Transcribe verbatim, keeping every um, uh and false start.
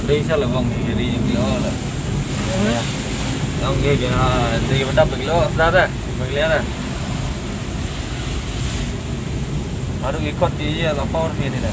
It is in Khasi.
Dei sa la bang dei ri yang kilo la. Yang ge ge na dei ba tap kilo sa da. Ba kilo da. Aduh ikot di ya la power ni ni da.